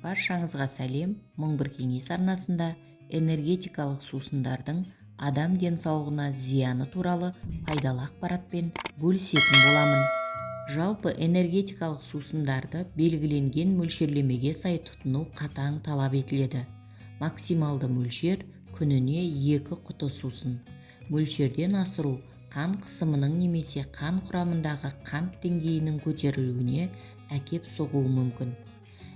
Баршаңызға сәлем! 1001 кеңес арнасында энергетикалық сусындардың адам денсаулығына зияны туралы пайдалы ақпаратпен бөлісетін боламын. Жалпы, энергетикалық сусындарды белгіленген мөлшерлемеге сай тұтыну қатаң талап етіледі. Максималды мөлшер – күніне екі құты сусын. Мөлшерден асыру қан қысымының немесе қан құрамындағы қант деңгейінің көтерілуіне әкеп соғуы мүмкін.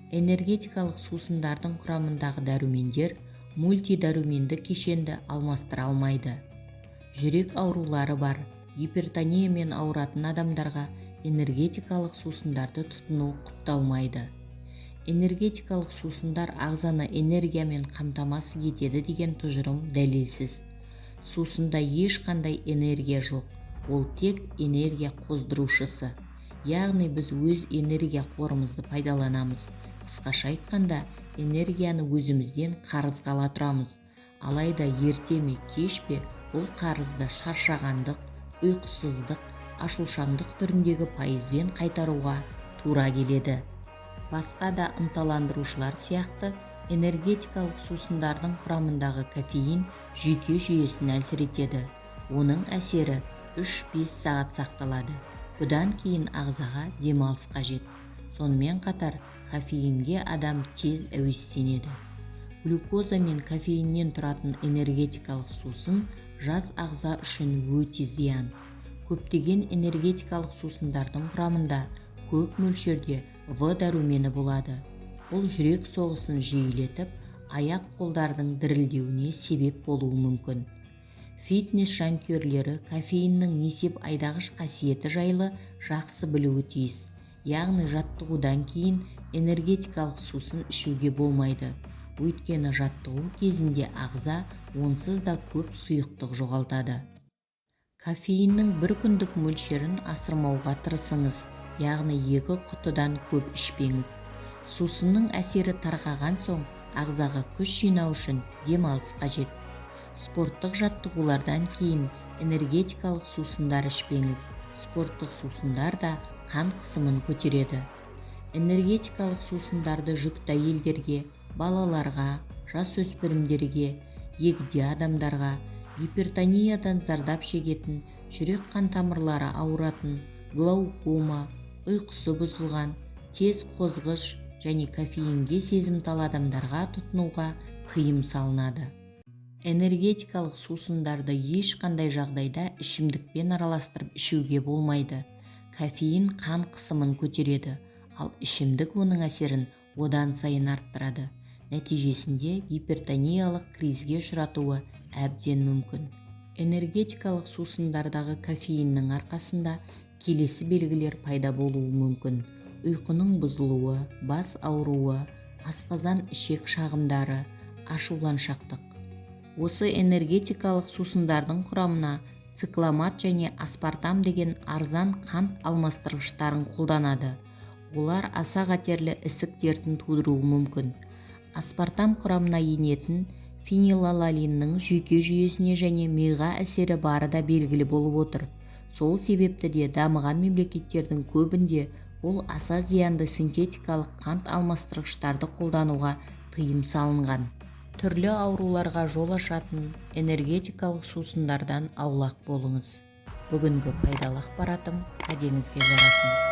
Энергетикалық сусындардың құрамындағы дәрумендер мультидәруменді кешенді алмастыра алмайды. Жүрек аурулары бар, гипертониямен ауыратын адамдарға энергетикалық сусындарды тұтыну құпталмайды. Энергетикалық сусындар ағзаны энергиямен қамтамасыз етеді деген тұжырым дәлелсіз. Сусында ешқандай энергия жоқ, ол тек энергия қоздырушысы, яғни біз өз энергия қорымызды пайдаланамыз. Қысқаша айтқанда, энергияны өзімізден қарызға ала тұрамыз. Алайда ерте ме, кеш пе, бұл қарызды шаршағандық, ұйқысыздық, ашушаңдық түріндегі пайызбен қайтаруға тура келеді. Басқа да ынталандырушылар сияқты, энергетикалық сусындардың құрамындағы кофеин жүйке жүйесін әлсіретеді. Оның әсері 3-5 сағат сақталады. Бұдан кейін ағзаға демалыс қажет. Сонымен қатар кофеинге адам тез әуестенеді. Глюкоза мен кофеиннен тұратын энергетикалық сусын жас ағза үшін өте зиян. Көптеген энергетикалық сусындардың құрамында көп мөлшерде В дәрумені болады. Бұл жүрек соғысын жиілетіп, аяқ-қолдардың дірілдеуіне себеп болуы мүмкін. Фитнес жанкүйерлері кофеиннің несеп айдағыш қасиеті жайлы жақсы білуі тиіс, яғни жаттығудан кейін энергетикалық сусын ішуге болмайды, өйткені жаттығу кезінде ағза онсыз да көп сұйықтық жоғалтады. Кофеиннің бір күндік мөлшерін асырмауға тырысыңыз, яғни екі құтыдан көп ішпеңіз. Сусынның әсері тарқаған соң, ағзаға күш жинау үшін демалыс қажет. Спорттық жаттығулардан кейін энергетикалық сусындар ішпеңіз. Спорттық сусындар да қан қысымын көтереді. Энергетикалық сусындарды жүкті әйелдерге, балаларға, жасөспірімдерге, егде адамдарға, гипертониядан зардап шегетін, жүрек-қан тамырлары ауыратын, глаукома, ұйқысы бұзылған, тез қозғыш және кофеинге сезімтал адамдарға тұтынуға тыйым салынады. Энергетикалық сусындарды ешқандай жағдайда ішімдікпен араластырып ішуге болмайды. Кофеин қан қысымын көтереді, ал ішімдік оның әсерін одан сайын арттырады. Нәтижесінде гипертониялық кризге ұшыратуы әбден мүмкін. Энергетикалық сусындардағы кофеиннің арқасында келесі белгілер пайда болуы мүмкін: ұйқының бұзылуы, бас ауруы, асқазан-ішек шағымдары, ашуланшақтық. Осы энергетикалық сусындардың құрамына цикламат және аспартам деген арзан қант алмастырғыштарын қолданады. Олар аса қатерлі ісік дертін тудыруы мүмкін. Аспартам құрамына енетін фенилаланиннің жүйке жүйесіне және миға әсері бары да белгілі болып отыр. Сол себепті де дамыған мемлекеттердің көбінде бұл аса зиянды синтетикалық қант алмастырғыштарды қолдануға тыйым салынған. Түрлі ауруларға жол ашатын энергетикалық сусындардан аулақ болыңыз. Бүгінгі пайдалы ақпаратым кәдеңізге жарасын.